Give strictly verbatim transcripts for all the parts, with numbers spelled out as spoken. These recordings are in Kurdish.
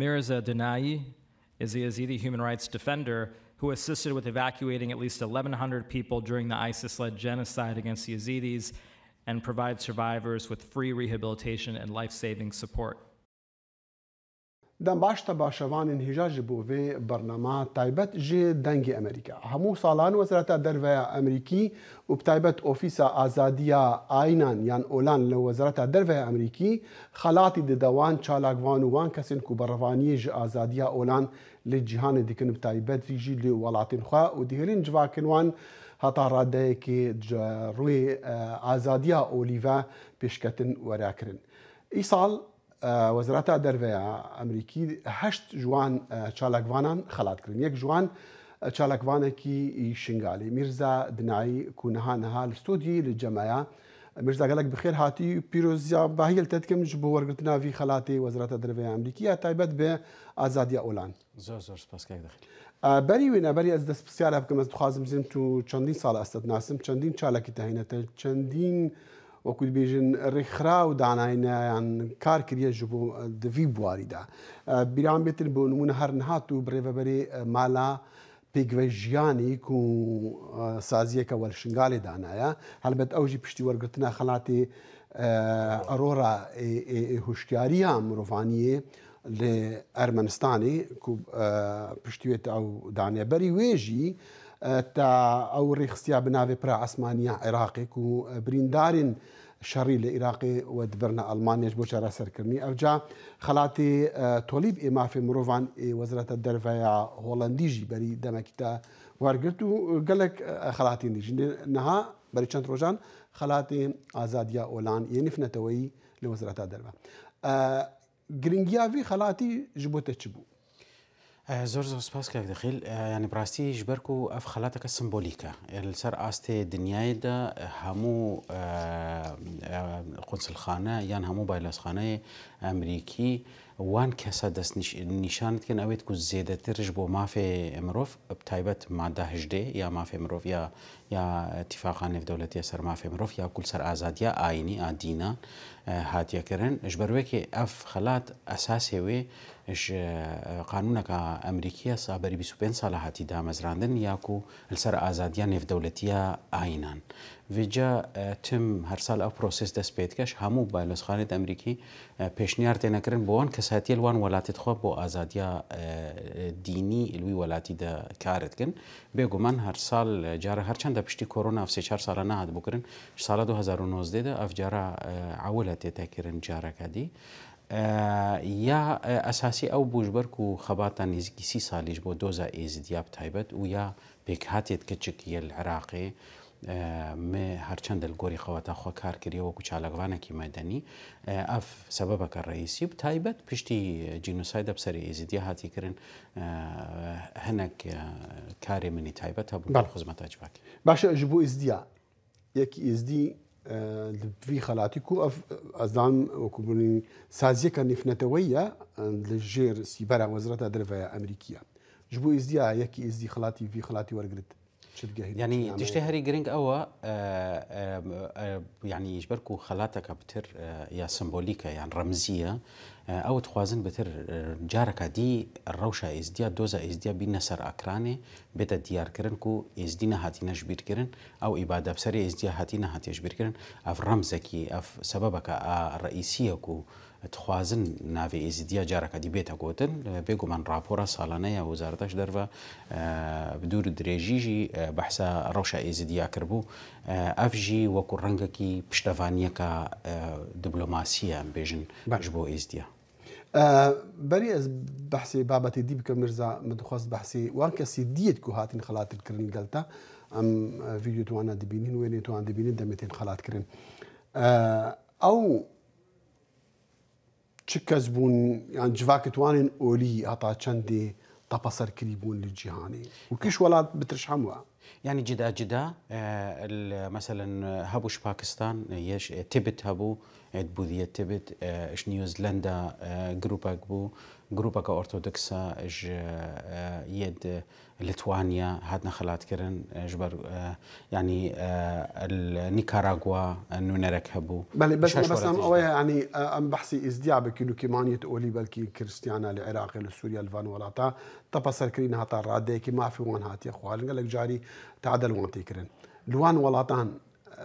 Mirza Denai is a Yazidi human rights defender who assisted with evacuating at least eleven hundred people during the ISIS-led genocide against Yazidis and provides survivors with free rehabilitation and life-saving support. Dem baş te başevanên hêja ji bo vê bernama taybet ji Dengê Amerîka. Hemû salan Wezareta Derve ya Amerîkî û bi taybet Ofîsa Azadiya Ayînan yan olan li Wezareta Derve ya Amerîkî xelatî dide wan çalakvan û wan kesên ku berevaniyê ji azadiya olan li cîhanê dikin, bi taybet jî li welatên xwe û dihêlin civakên wan heta radeyekê ji rûyê, e, azadiya olî ve pêşketin were kirin. Îsal, e, Wezareta Derve ya Amerîkî heşt ji wan, e, çalakvanan xelat kirin. Yek ji wan, e, çalakvanekî Şingalê, Mîrza Dinayî ku niha niha li stûdyê li cem me ya. Mîrza, gelek bi xêr hatî. Pîroziya bahiyê li te dikim ji bo wergirtina vî xelatê Wezareta Derve ya Amerîkî ya taybet bi azadiya olan. Zor zor spas kak dixil. E, berî wêne, berî ez destpisyara bikim, ez dixwazim bizînim tu çendîn sala ez te dinasim, çendîn çalakî te heyne te, çendîn wekû dibêjin rêkxiraw danayne yan kar kiriye ji bo, e, di vî buwarî de. E, bîran bêtin bo nimûne her niha tu bi rêveberê, e, mala pêkvejiyanê ku, e, saziyeke welşingalê danaya. Helbet ew jî piştî wergirtina xelatê, e, erora ê, ê, ê huşyariya mirovaniyê li Ermenistanê ku, e, piştî wê te ew daniye. Berî wê jî, e, te ew rêxistiya bi navê Pira Esmaniya Iraqê ku, e, birîndarên şerî li Iraqê we dibirne Almanya ji bo çareserkirinî. Evca xelatê, e, Tolîb ê mafê mirovan ê Wezareta Derve ya Holandî jî berî demekî te wergirt û gelek, e, xelatên dî jî. Niha berî çend rojan xelatê azadiya olan yê nifneteweyî li Wezareta Derve. E, Giringiya vî xelatî ji bo te çi bû? E, zor zor spas kak dixil. E, yani bi rastî ji ber ku ev xelateke simbolîk e. E, li ser astê dinyayê de, e, hemû, e, e, qunsilxane yan hemû baylozxaneyê Amerîkî wan kesa dest nîş-, nîşan dikin, ew ê ku zêdetir ji bo mafê mirov, bi taybet madde hejdê ya mafê mirov ya ya Tîfaqa Nêvdewletî ya ser Mafê Mirov ya ku li ser azadiya ayînî a dînan, e, hatiye kirin. Ji ber wê kê ev xelat esasê wê ji, e, qanûneka Amerîkî ya sa berî bîst û pênc sala hatî damezrandin ya ku li ser azadiya nêvdewletî ya ayînan. Vêca, e, tim her sal ew proses dest pê dike, ji hemû baylozxanê di Amerîkî, e, pêşniyar têne kirin, bo wan kesatiyê li wan welatê dixwe bo azadiya, e, dînî li wî welatî de kar dikin. Bêguman her sal, e, cara her çend de piştî korona ev sê çar sala nehat bû kirin, ji sala du hezar û nozdeh de ev cara, e, ewil e tête kirin careke dî. E, ya, e, esasî ew bû ji ber ku xebata nêzîkî sî salî ji bo doza Êzidiya bi taybet û ya pêkhatiyê kiçik yê li Iraqê, e, me her çend li gorî qeweta xwe kar kiriye wekû çalakvanekî medenî. E, ev sebebeke reîsî bi taybet piştî cînosayda bi serê Êzidiya hatî kirin, e, hinek, e, karê min ê taybet hebûn Belê. Xizmeta civakê. Baş e, ji bo Êzdiya, yekî Êzdî, e, li vî xelatî ku ev, ez zanim wekû binî saziyeke nêvneteweyî ye, e, li jêr sîbera Wezareta Derve ya Amerîkî ye. Ji bo Êzdiya yekî Êzdî xelatî vî xelatî wergirt. Çi digehîne? Yanî tiştê herî giring ew e, e, e, e, yanî ji ber ku xelateke bitir, e, ya simbolîk e, yan remzî ye, e, ew dixwazin bitir, e, careka dî rewşa Êzdiya, doza Êzdiya bîne ser ekranê, bête diyarkirin ku Êzdî nehatîne ji bîr kirin, ew îbade bi serê Êzdiya hatî nehatiye ji bîr kirin. Ev remzekî, ev sebebeke a reîsî ye ku dixwazin navê Êzidiya careke dî bête gotin. Bêguman rapora salane ya Wezareta ji derve, e, bi dûr û dirêjî jî, e, behsa rewşa Êzidiya kiribû. E, ev jî wekû rengekî piştevaniyeke, e, diplomasî ye, em bêjin, Belê. ji bo Êzidiya. E, berî ez behsê babetê dî bikim, Mirza, min dixwest behsê wan kesê dî yêt ku hatin xelatkirin li gel te. Em, e, vîdyoyê wan dibînin, wêneyê wan dibînin, demê tên xelatkirin. E, ew çi kes bûn, yan civakê wan ên olî heta çendê tepeserkirî bûn li cîhanê? Û kîş welat bitir ji hemû e? Yani cida cida, e, el, meselen, e, hebû ji Pakistan, e, yê ji, e, Tibet hebû, e, dibûdiye Tibet, e, ji New Zealand, e, grûpek bû, grûpeke ortodoksa ji, e, yê di Litwanya hatine xelatkirin, e, ji ber, e, yani, e, el Nikaragwa, e, nûnerek hebû. Belê, bes Şaş mebestam welatî ew e, jida. Yani, e, em behsî Êzdiya bikin û kêmaniyet olî belkî Kristiyana li Iraqê, li Sûriye, li van welata, tepeserkirî hata radeyekî mafê wan hatiye xwarin. Gelek carî tadel wan tê kirin. Li wan welatan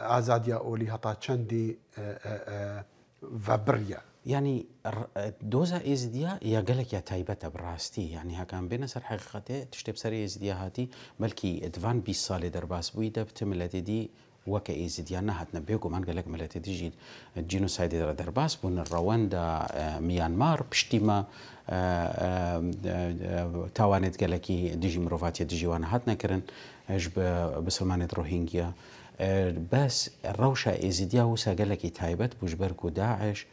azadiya olî heta çendî, e, e, e, vebiriye? Yani, r-, e, doza Êzidiya ya gelek ya taybet e bi rastî. Yani, heka em bêne ser heqîqetê, tiştê bi serê Êzidiya hatî, belkî di van bîst salê derbas bûyî de bi ti miletê dî weke Êzidiya nehatine. Bêguman gelek miletê dijî cînosaydê re derbas bûn. Rewenda, e, Myanmar piştî me, e, e, e, e, tawanêt gelekî dijî mirovatiyê dijî wan hatine kirin, e, ji bi-, bisilmanêt Rohingya. E, bes rewşa Êzidiya wisa gelekî taybet bû ji ber ku DAIŞ,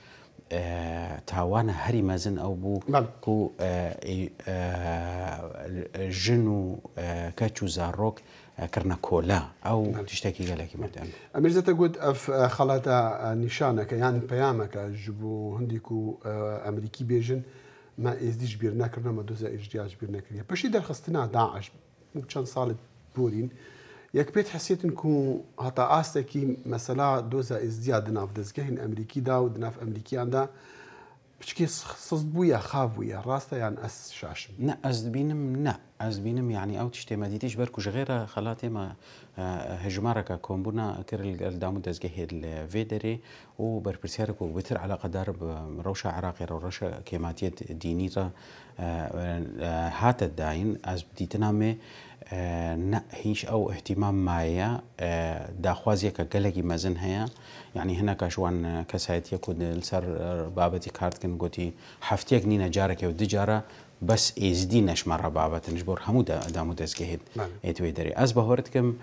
e, tawana herî mezin ew bû Belê. ku, e, e, e, jin û, e, keç û zarok, e, kirine kole. Ew Belê. tiştekî gelekî mezin. Emîr Zete got, ev, e, xelata, e, nîşaneke, yan peyameke ji bo hindî ku, e, Emerîkî bêjin, me Êzdî ji bîr nekirine, me doza Êzdiya ji bîr nekiriye. Piştî derxistina DAIŞ, çend salê borîn, yek pê dihesîtin ku heta astekî mesela doza Êzdiya di nav dezgehên Emerîkî de û di nav Emerîkiyan de piçkê siz bûye, xav bûye. Rast e yan ez şaş im? Ne, ez dibînim ne. Ez dibînim, yani ew tiştê me dîtî ji ber ku ji xêra xelatê me, e, hejmareke kombûna kir li gel dam û dezgehê li vê derê û berpirsiyarek ku bitir eleqedar bi rewşa Iraqê re, rewşa kêmatiyê dînî re, e, e, hate dayîn. Ez bi dîtina me, e, ne, hîç ew îhtîmam maye, e, daxwaziyeke gelekî mezin heye. Yani hineka ji wan, e, kesayetiye ku di, li ser, e, babetî kar dikin, gotî, heftiyek nîne carekê û du cara bes Êzidî ne ji me re babet in, ji bo hemû de-, dam û dezgehê Belê. êt wê derê. Ez bawer dikim,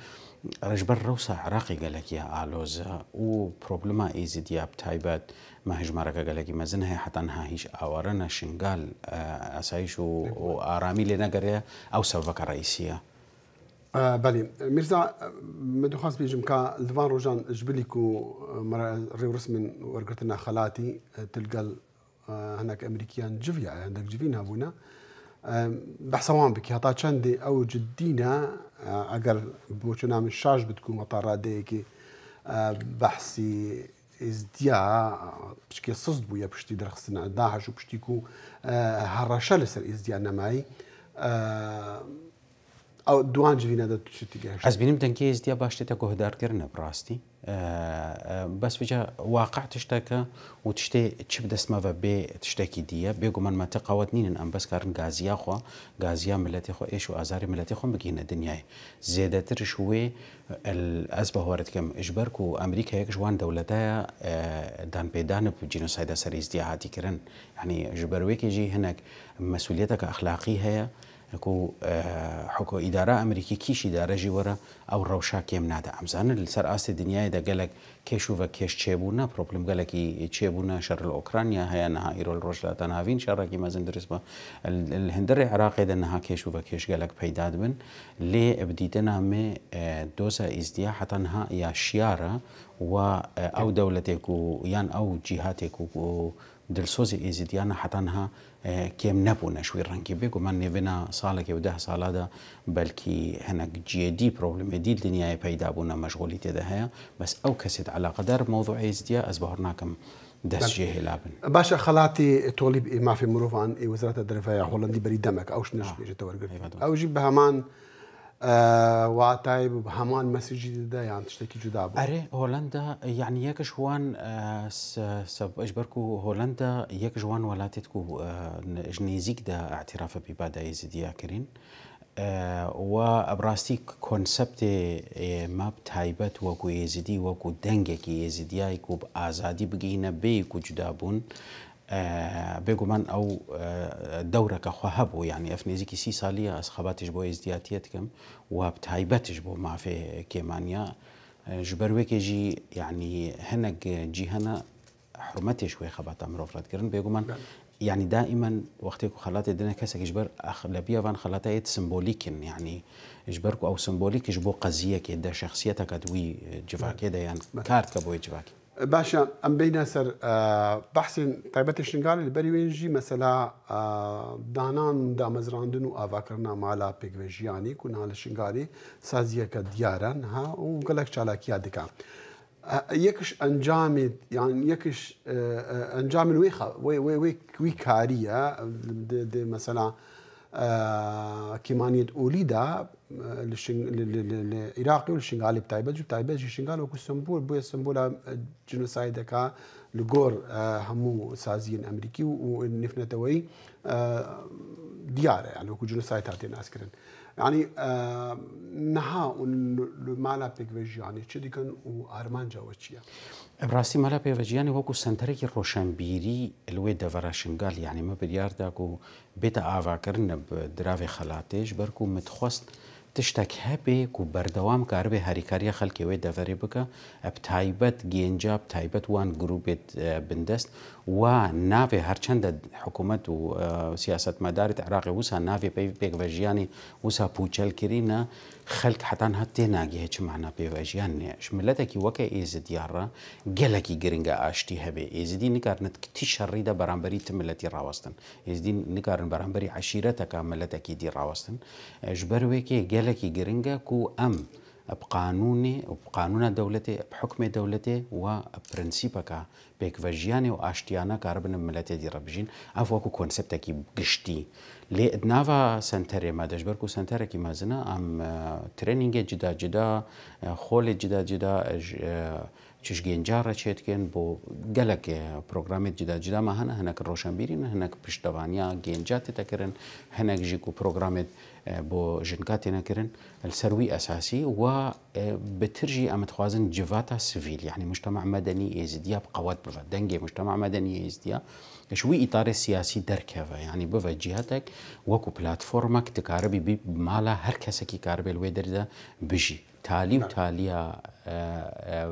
ji ber rewşa Iraqê gelek ya aloz e û problema Êzidiya bi taybet me hejmareke gelekî mezin heye, heta niha hîç aware ne, Şingal, e, asayîş û, û aramî lê negeriye, ew sebebeke reîsî ye. E, belê. Mîrza, e, min dixwest bêjim ka li van rojan ji bilî ku, e, me re rêwresmên wergirtina xelatî, e, tu li gel, e, hinek Emerîkiyan civiya, hinek civîn hebûne. E, behsa wan bikî, heta çendê ew cidî ne, e, eger boçûna min şaş bit ku heta radeyekê, e, behsî Êzdiya, piçkê siz bûye piştî derxistina DAIŞ û piştî ku, e, hereşe li ser Êzdiya nemayî, e, Ew di wan civîne de tu çi digehişt? Ez bînim dengê Êzdiya baş tête guhdarkirin e, bi rastî. E, e, bes vêca waqe tiştek e û tiştê çi bi dest me ve bê tiştekî dî ye. Bêguman me teqawet nînin, em bes karin gaziya xwe, gaziya miletê xwe, êş û azarê miletê xwe bigihîne dinyayê. Zêdetir ji wê, el, ez bawer dikim, ji ber ku Amerîka yek ji wan dewleta ye, e, danpêdan bi cînosayda ser Êzdiya hatî kirin. Yanî ji ber wê kê jî hinek mesûliyeteke exlaqî heye. Ku, e, hiko îdara Amerîkî kîş îdare jî were, ew rewşa kêm nade. Em zanin li ser astê dinyayê de gelek kêş û vekêş çêbûne, problem gelekî çêbûne, şer li Ukrayna heye, niha îro li Rojhilata Navîn şerekî mezin dirust bû. Li, li hundirê Iraqê de niha kêş û vekêş gelek peyda dibin. Lê bi dîtina me, e, doza Êzdiya heta niha ya şiyar e, wa, e, ew dewletê ku yan ew cîhatê ku, ku dilsozê Êzidiyan e heta niha, e, kêm nebûne ji wî rengî. Bêguman nêvîna salekê û deh sala de belkî hinek cihê dî, problemê dî li dinyayê peyda bûne, meşxulî tê de heye. Bes ew kesê di eleqedar bi mewzûê Êzidiya ez bawer nakim dest Belê. jê hêla bin. Baş e, xelatê Tolîb ê mafê mirovan ê Wezareta Derve ya Holandî berî demek, ew ji Ah, nişbêje te wergirtî. eyvallah. Ew jî bi heman, e, watayê bi heman mesajî dide yan tiştekî cuda bû? Erê, Holanda, yanî yek ji wan, e, se-, se-, ji ber ku Holanda yek ji wan welatêt ku, e, ne-, ji nêzîk de îtîrafe bi îbada Êzidiya kirîn. E, we bi rastî konseptê, e, me bi taybet wekû Êzidî, wekû dengekî Êzidiyayê ku bi azadî bigihîne bêyî ku cuda bûn, e, bêguman ew, e, dewreke xwe hebû. Yanî ev nêzîkî sî salî ye ez xebatê ji bo Êzidiyatiyê dikim. We bi taybet ji bo mafê kêmaniya, e, ji ber wê kê jî, yanî hinek cî hene, hurmetê ji wê xebata mirov re dikirin. Bêguman Belê. Yanî daimen wextê ku xelatê dine kesekî ji ber exlebiya van xelata yê simbolîk in. Yanî ji ber ku ew simbolîk ji bo qeziyekê de, şexsiyeteke di wî civakê de yan kar dike bo wê civakê. Baş e, em bêyne ser, e, behsên taybetê Şingalê, li berî wê jî mesela, e, danan, damezrandin û avakirina mala pêkvejiyanê ku niha li Şingalê saziyeke diyar e niha û gelek çalakiya dike. E, yekiş encamê, yan yekiş, e, e, encamên wê xa-, wê, wê, wê, wî karî ye. Di, di mesela, e, kêmaniyet olî de, e, li Şing-, li, li, li, li Iraqê û li Şingalê bi taybet, bi taybet jî Şingal wekû sembol bûye, sembola, e, cinosaydeka li gor, e, hemû saziyên Amerîkî û, û nêvneteweyî, e, diyar e, yani wekû cinosayd hatiye naskirin. Yani, e, niha û li, li mala pêkvejiyanê çi dikin û armanca we çi ye? Bi rastî mala pêkvejiyanê wekû senterekî roşenbîrî li wê devera Şingal, yani me biryar da ku bête avakirin bi diravê xelatê, ji ber ku min dixwest tiştek hebe ku berdewam karibe harîkariya xelkê wê deverê bike, bi taybet gênca, bi taybet wan grûbê, e, bindest, wa navê her çende hikûmet û, e, siyasetmedarê di Iraqê wisa navê pey-, pêkvejiyanê wisa pûçel kirî ne, xelk heta niha tênagihe çi mana pêkvejiyan ne. Ji miletekî weke Êzidiya re gelekî giring e aştî hebe. Êzidî nikarin ti şerî de beramberî ti miletî rawestin. Êzidî nikarin beramberî eşîreteka miletekî dî rawestin. E, ji ber wê kê gelekî giring e ku em bi qanûnê, bi qanûna dewletê, bi hukmê dewletê wa prensîpeka pêkvejiyanê û aştiyane karibin bi miletê dî re bijîn. Ev wekû konseptekî giştî. Lê di nava senterê me de, ji ber ku senterekî mezin e, em, e, trênîngê cida cida, e, holê cida cida, e, ji, e, çi ji gênca re çêdikin, bo gelek, e, programê cida cida me hene, hinek roşenbîrî ne, hinek piştevaniya gênca tête kirin, hinek jî ku programê, e, bo jinka têne kirin. Li ser wî esasî wa, e, bitir jî em dixwazin civata sivîl, yanî mujtema medenî êzidiya bi qewet bive, dengê mujtema medenî êzidiya ji wî îtarê siyasî derkeve, yanî bive cihetek wekû platformek dikaribî bî bi mala her kesekî karibê li wê derê de bijî. Talî û taliya, e, e,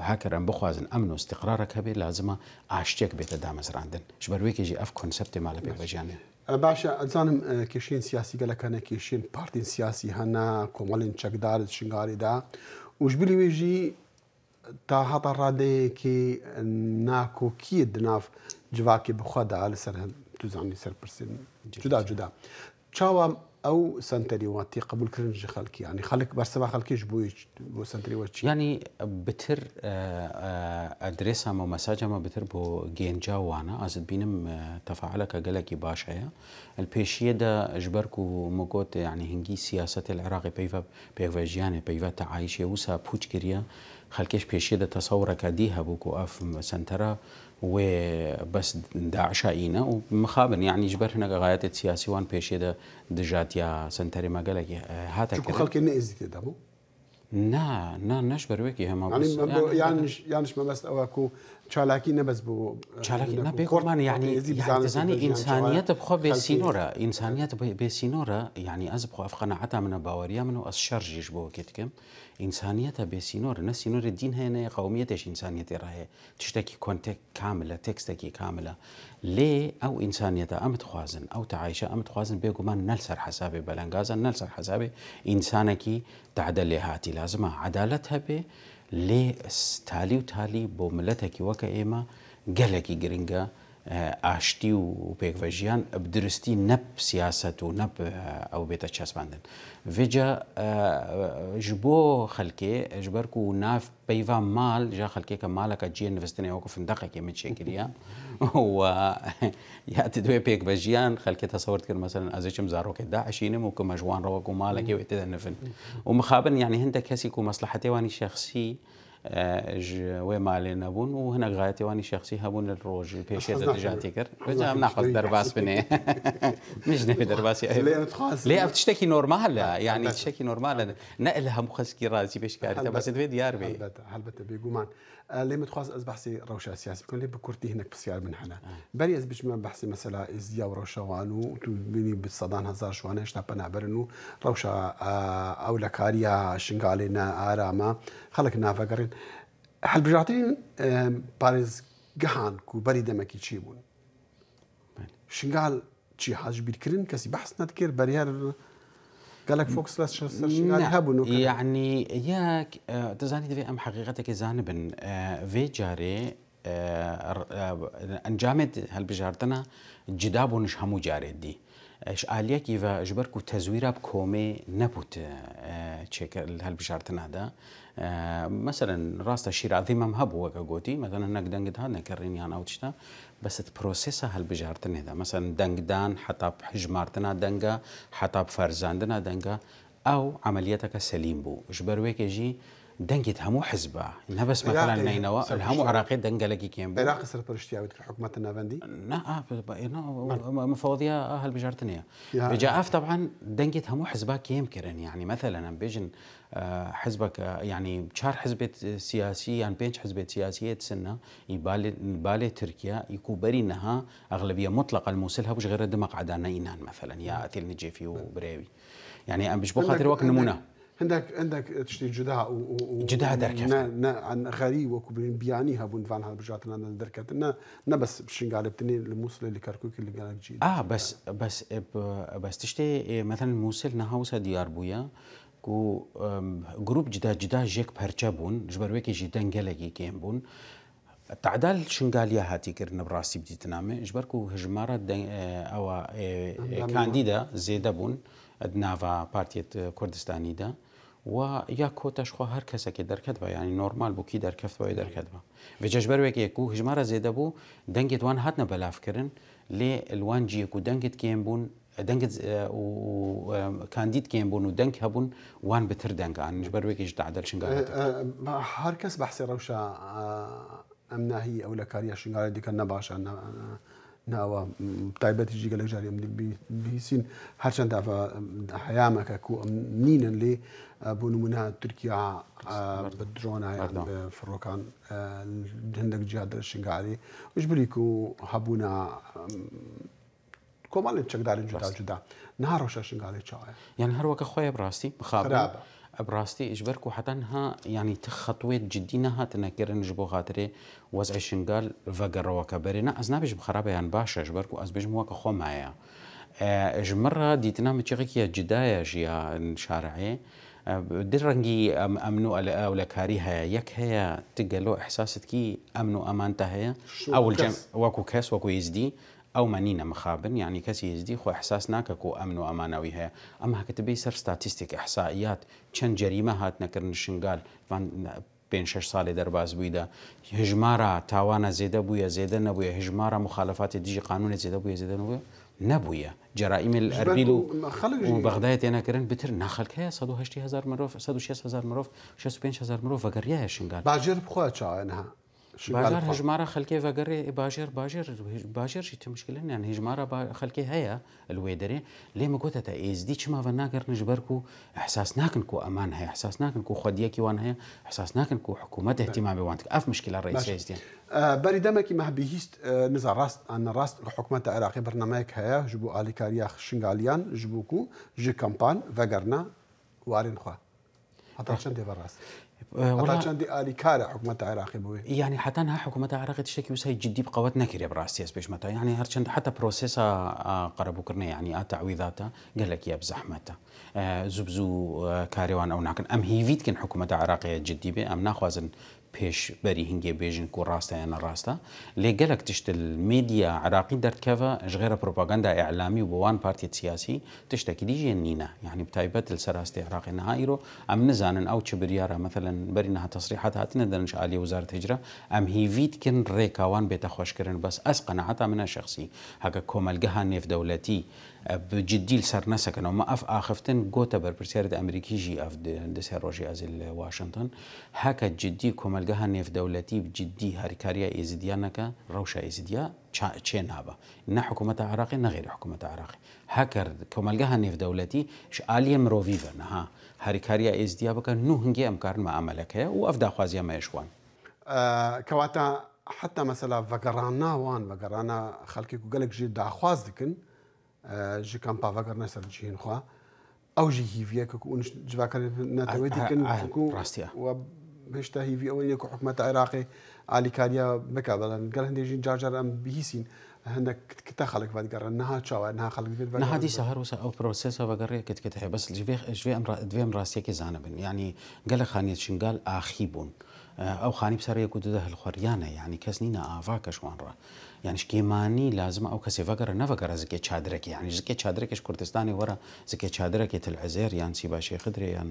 heker em bixwazin emn û îstiqrarek hebe, lazim e aştiyek bête damezrandin. Ji ber wê kê jî ev konseptê mala pêkvejiyanê. E, baş e, ez dizanim, e, kêşeyên siyasî gelek hene, kêşeyên partiyên siyasî hene, komelên çekdar di Şingalê de. Û ji bilî wê jî ta heta radeyekê nakokiyê di nav civakê bi xwe de li ser hin-, tu zanî ser pirsên cuda cuda. Çawa ew senterî we tê qebûlkirin ji xelkê? Yanî xelk, bersiva xelkê ji bo wê, bo senterî we çi? Yanî bitir, e, e, adresa me, mesaja me bitir bo gênca wan e. Ez dibînim, e, tefauleke gelekî baş heye. Li pêşiyê de ji ber ku min got, yanî hingî siyasetê li Iraqê peyva pêkvejiyanê, peyva teayişê wisa pûç kiriye. Xelkê ji pêşiyê de tesewireke dî hebû ku ev sentera wê bes DAIŞa îne û mixabin, yanî ji ber hinek xayetê siyasî wan pêşiyê de dijatiya senterê me gelekî, e, hate kirin. Çunku xelkê ne êzî tê de bû? Na, na, ne ji ber wekî hema. Yanî bes, me bo, yanî, yanî, yanî ji me bes ew e ku çalakî ne bes bû, e, çalakî ne, ne bêguman, yanî, yanî tu zanî, însaniyet bi xwe bê sînor e, însaniyet bê, bê sînor e, yanî ez bi xwe ev qenaeta min e, baweriya min û ez şer jî ji bo wekî dikim. Însaniyeta bê sînor, ne sînorê dîn heye, ne yê qewmiyetê ji însaniyetê re heye. Tiştekî kontek-, kamil e, tekstekî kamil e. Lê ew însaniyeta em dixwazin, ew teayişa em dixwazin, bêguman ne li ser hesabê belengaz e, ne li ser hesabê însanekî tehde lê hatî. Lazim e edalet hebe, lê s-, talî û talî bo miletekî weke ême gelekî giring e, e, aştî û pêkvejiyan bi diristî ne bi siyaset û ne bi, e, ew bête çespandin. Vêca, e, ji bo xelkê, ji ber ku nav peyva mal, ja xelkê ke maleke cihê nivistine wekû findeqekê min çêkiriye. Û, e, ya tu divê pêkvejiyan, xelkê tesewir dikir, meselen, ez ê çim zarokê DAIŞ înim û ku me ji wan re wekû malekê wê tê de nivin. Û mixabin, yanî hindek kesî ku meslehetê wan î şexsî, e, ji wê malê nebûn û hinek xayetê wan î şexsî hebûn li roj pêşê de dijatî kir. Vêca em naxwaz derbas binê. Min ji navê derbasî. Lê ev tiştekî normal e. Yanî tiştekî normal e. Ne li hemû xelkî razî pêşkarî te, bes divê diyar bê. Helbet, helbete, bêguman. E, lê min dixwaz ez behsê rewşa siyasî bikim, lê bi kurtî hinek pisyar min hene. Berî ez biçime behsê mesela êzdiya û rewşa wan û tu bînî bi sedan hezar ji wan hêşta penaberin û rewşa, e, ewlekariya Şingalê ne aram e. Xelk navegerîn. Hilbijartinên, e, parêzgehan ku berî demekî çêbûn, Şingal çi hat ji bîr kirin? Kesî behs nedikir? Beriyer gelek fokus li ser Şingalê Ne, hebû, nokere. Yani yek, e, tu zanî divê em heqîqetekê zanibin. E, vê carê, e, r-, e, encamê di hilbijartina cida bûn ji hemû carê dî. E, ji aliyekî ve ji ber ku tezwîra bi komê nebût, e, çêkir li hilbijartina de. E, meselen, rasta şîrazî mem hebû weke gotî, meselen, hinek deng dihat nekirin yan ew tişta, bes di prosesa hilbijartinê de, meselen, dengdan, heta bi hijmartina denga, heta bi ferzandina denga, ew emeliyeteke selîm bû. Ji ber wekê jî dengê di hemû hizba, ne bes mesela Iraqê neynewa, li hemû serpiştiya Iraqê deng gelekî kêm bû. Iraqê serperiştiya wî dikir hikûmeta navendî? Na, a, b-, b-, na, mufawediya a hilbijartinê ye. Ya. Vêca ev, taban, dengê di hemû hizba kêm kirin. Yani, meselen, em bêjin, e, hizbek, e, yani, çar hizbê t-, siyasî yan pênc hizbê siyasî yê di Sinna, î balê, balê Tirkiye, î ku berî niha exlebiye mutleqa li Mûsil hebû, ji xêre du meqada ne înan, meselen, ya Etîl Nicêfî û birêwî. Yani, em ji bo Hindek, xatirê wek hindek, nimûne. Hindek, hindek tiştî cuda û, û, û Cuda derkeftin. Ne, ne, an xerî wekû bibînin biyanî hebûn van hilbijartinan derketin. Ne, ne bes Şingalê bitinê, li Mûsilê, li Kerkûkê, li gelek cî. A, bes, bes, e, b-, bes tiştê, e, meselen Mûsil niha wisa diyar bûye ku, em, grup cida cida jêk perçe bûn, ji ber wekê jî deng gelekî kêm bûn. Tadal Şingaliya hatî kirin bi rastî bi dîtina me, ji ber ku hijmara de, e, ewa, e, e, Endamê kandîda zêde bûn di nava Partiyê Kurdistanî de. Wa ya kota ji xwe her kesekê derketiba, yani normal bû kî derketiba wê derketiba. Vêca ji ber wekê ku hijmara zêde bû, dengê di wan hatine belavkirin, lê li wan cihê ku dengê di kêm bûn, dengê, e, û, û, e, kandîd kêm bûn û deng hebûn, wan bi tir deng an. Ji ber wekê ji Tadal Şingal E, hatî. E, her kes behsê rewşa, e, em nahî ewlekariya Şingalê dike, ne baş e, ne, ne ewa, m, bi taybetî jî gelek carî em dî bî-, bihîsîn, her çend ev, e, heyameke ku em nînin lê, e, bo nimûne Tirkiya, e, bi drona yan Pardon. bi firokan, e, hindek ciha di Şingalê. Ji birî ku hebûna, e, komalên çekdarên cuda Rast. cuda. Niha rewşa Şingalê çawa ye? Yani her weke xwe ye bi rastî, mixabin. Xirab e. Bi rastî, ji ber ku heta niha, yani, ti xetwê cidî nehatine kirin ji bo xatirê wez'ê Şingal vegere weke berê. Ne, ez nabêjim xerab e yan baş e, ji ber ku ez bêjim weke xwe maye. E, ji min re dîtina min çiqekî ya cida ye ji ya şare'ê. E, di rengî em, emn û ele-, ewlekarî heye. Yek heye, ti gelo ihsas dikî emn û eman te heye? Şu Ew li cem kes. wekû kes, wekû Êzdî, ew me nîne mixabin, yanî kesî Êzdî xwe ihsas nake ku emn û emana wî heye. Em heke tu bêyî ser statîstîk, ihsaiyat, çend cerîme hatine kirin li Şingal, van pênc şeş salê derbas bûyî de, hijmara tawana zêde bûye, zêde nebûye, hijmara muxalefatê dijî qanûnê zêde bûye, zêde nebûye, nebûye. Ceraîmê li Ji ber Erbîl û, ku xelk û jî Bexdayê têne kirin, bitir na xelk heye, sed û heştê hezar mirov, sed û şêst hezar mirov, şêst û pênc hezar mirov vegeriyaye Şingal. Bajêr bi xwe çawa ye niha? Şingal Bajar xwe. Hijmara xelkê vegerê, e, bajêr, bajêr, bajêr jî tu mişkilin, yani hijmara ba-, xelkê heye li wê derê. Lê min gote te, Êzdî çima venagerin, ji ber ku ihsas nakin ku eman heye, ihsas nakin ku xwediyekî wan heye, ihsas nakin ku hikûmet Be- ihtimamê wan dike. Ev mişkila reîsê Baş. Êzdî ye. E, berî demekî me bihîst, e, niza rast an ne rast, hikûmeta Iraqê bernameyek heye ji bo alîkariya Şingaliyan, ji bo ku ji kampan vegerina warên xwe. Heta çendê ve rast? E, Heta wela- çendê alîkar e hikûmeta Iraqê bi wê? Yani heta niha hikûmeta Iraqê tiştekî wisa cidî bi qewet nekiriye bi rastî ez bêjim te. Yani her çend heta prosesa, a, qerebûkirinê, yani a te'wîdata gelekî ye bi zehmet e. E, zû bi zû, e, karê wan ew nakin. Em hîvî dikin hikûmeta Iraqê cidî be. Em naxwazin pêşberî hingê bêjin ku rast e ya ne rast e. Lê gelek tişt li medya Iraqî derdikeve, ji xêre propaganda îlamî û bi wan partiyê siyasî tiştekî dî jê nîne. Yani bi taybet li ser astê Iraqê niha îro em nizanin ew çi biryar e. Meselen berî niha tesrîhat hatine derin ji aliyê Wizaret Hicre. Em hîvî dikin rêka wan bête xweşkirin. Bes ez qenaeta min e şexsî. Heke komelgeha nêvdewletî e, bi cidî li ser nesekine. Û me ev axiftin gote berpirsiyarê di Amerîkî jî ev di, di sê rojê ez ê li Washington. Heke cidî komelgeha nêvdewletî bi cidî harîkariya Êzidiya neke, rewşa Êzidiya ça-, çê nabe. Ne hikûmeta Iraqê, ne xêrî hikûmeta Iraqê. Heker komelgeha nêvdewletî ji aliyê mirovî ve niha harîkariya Êzidiya bike, nû hingê em karin me emelek heye û ev daxwaziya me ye ji wan. E, kewata heta mesela vegerana wan, vegerana xelkê ku gelek jê daxwaz dikin, e, ji kampa vegerine ser cihên xwe. Ew jî hîviyeke ku hûn ji, civakarên neteweyî Ah, ah, dikin, ah, ku rastiye. we hişta hîvî ew ye ku hikûmeta Iraqê alîkariya bike. Belen gel hindê jî car car em bihîsîn. Hindek kite xelk vedigerin. Niha çawa? Niha xelk divê Niha dîsa her wisa ew prosesa vegerê kit kit heye. Bes ji vê, ji vê em ra-, divê em rastiyekê zanibin. Yanî gelek xaniyê Şingal axî bûn. Ew xanî bi ser yek û du de hilxweriyane. Yanî kes nîne ava ke ji wan re. Yanî ji kêmanî lazim e ew kesê vegere, nevegere zikê çadirekê. Yanî ji zikê çadirekê ji Kurdistanê were zikê çadirekê Til Ezêr yan Sîba Şêxidirê yan,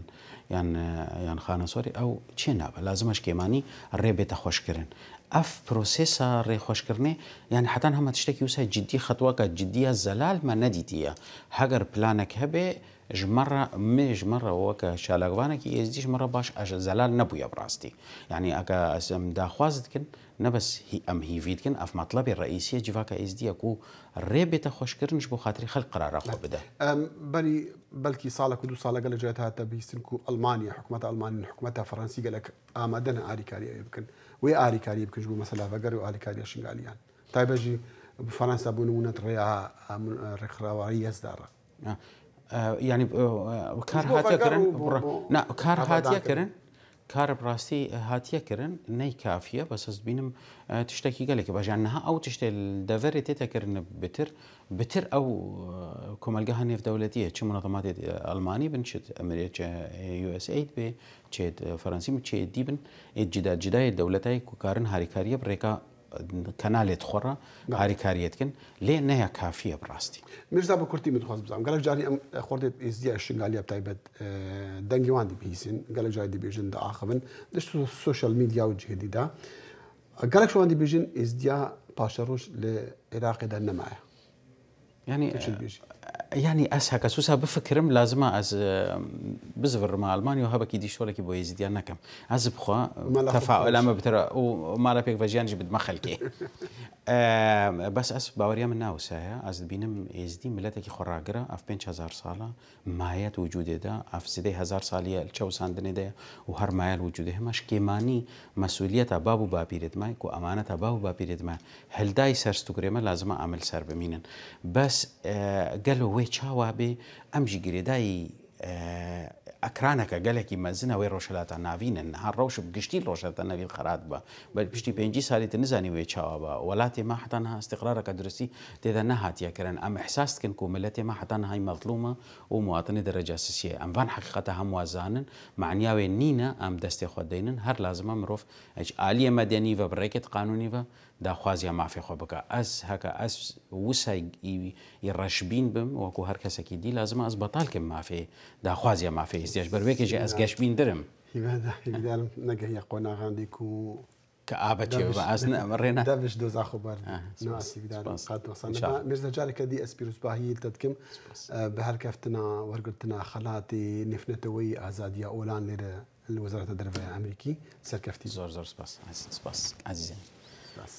yan, e, yan Xanesorê ew çê nabe. Lazim e ji kêmanî rê bête xweşkirin. Ev prosesa rêxweşkirinê, yanî heta niha me tiştekî wisa cidî, xetweka cidî ya zelal me nedîtiye. Heger planek hebe, ji me re, me ji me re weke çalakvanekî êzdî ji me re baş a zelal nebûye bi rastî. Yanî eke ez em daxwaz dikin, ne bes hî-, em hîvî dikin, ev metlebê reîsî ye civaka êzdî ye ku rê bête xweşkirin ji bo xatirî xelk qirara xwe bide. Em berî belkî salek û du sala gelek cayê te hate bihîstin ku Almanya, hikûmeta Almanî, hikûmeta Fransî gelek amade ne alîkariyê wê bikin. Wê alîkariyê bikin ji bo mesela veger û alîkariya Şingaliyan. Taybet jî bi Fransa bû nimûne di rêya, e, min, e, rêkxirawarî yez de re. Ya. E, yanî, e, e, kar Ji bo hatiye veger kirin, û bo, bura-, bo na, kar hatiye abadankirin. Kirin, kar bi rastî hatiye kirin, ney kafiye, bes ez dibînim, e, tiştekî gelekî baş. Yanî niha ew tiştê li deverê tête kirin bitir, bitir ew, e, komelgeha nêvdewletî ye, çi munazematê, e, Almanî bin, çi Emirê, çi, e, U S aid bê, çi, e, Fransî bin, çi dî bin, ê cida cida yê dewletayê ku karin harîkariyê bi rêka, e, kenalê di xwe re Belê. Harîkariyê dikin. Lê ne ya kafî ye bi rastî. Mirza, bi kurtî min dixwazim bizam. Gelek carî em, e, xortê êzdiya Şingaliya bi taybet, e, dengê wan dibihîsin. Gelek carî dibêjin, diaxivin. Di so-, sosyal medya û cihê dî de. Gelek ji wan dibêjin êzdiya paşeroj li Iraqê de nemaye. Yanî, Tu çi dibêjî? Yanî ez heke susa bifikirim, lazim e ez, e, bizivirime Almanya û hebekî dî şolekî bo êzdiya nekim. Ez bi xwe Mala xwe tefaula bixweş. Me bitir û mala pêkvejiyan jî bidime xelkê. E, bes ez baweriya min ne wisa ye. Ez dibînim êzdî miletekî xwe ragir e. Ev pênc hezar sal e. Maye di wicûdê de, ev zêdeyê hezar salî ye li çew sandinê de ye û her maye li wicûdê hema ji kêmanî mesûliyeta bab û bapîrê dime ku emaneta bab û bapîrê dime hildayî ser stûkirê me, lazim e em li ser bimînin. Bes, e, gelo wê çawa bê, em jî girêdayî, e, ekraneke gelekî mezin e wê Rojhilata Navîn in. Niha rewş bi giştî li Rojhilata Navîn xera dibe. Belkî piştî pêncî salî tu nizanî wê çawa be. Welatê me heta niha îstiqrareke duristî tê de nehatiye kirin. Em îhsas dikin ku miletê me heta niha yî mezlûm e û muwatinê dereca sisiyê ye. Em van heqîqeta hemû zanin, maniya wê nîne em destê xwe deynin. Her lazim e mirov ji aliyê medenî ve, bi rêkê qanûnî ve daxwaziya mafê xwe bike. Ez heke ez wisa yî, yî reşbîn bim, wekû her kesekî dî, lazim e ez betal kim mafê, daxwaziya mafê êzdiya. Ji ber wê kê jî ez geşbîndir im. Hîveda, hîveda negehiye qonaxan dî ku Ke abe çê bibe, ez ne, rê ne. Dev ji dozax û ber. Ah, spas, spas. Qat wesane. Mirza, careke dî ez pîrozbahî li te dikim. Spas. Eh, bi helkeftina wergirtina xelatê nêvneteweyî azadiya olan lêre li Wezareta Derve ya Amerîkî serkeftî. Zor, zor spas. Ez, spas. Ezîzim. Spas.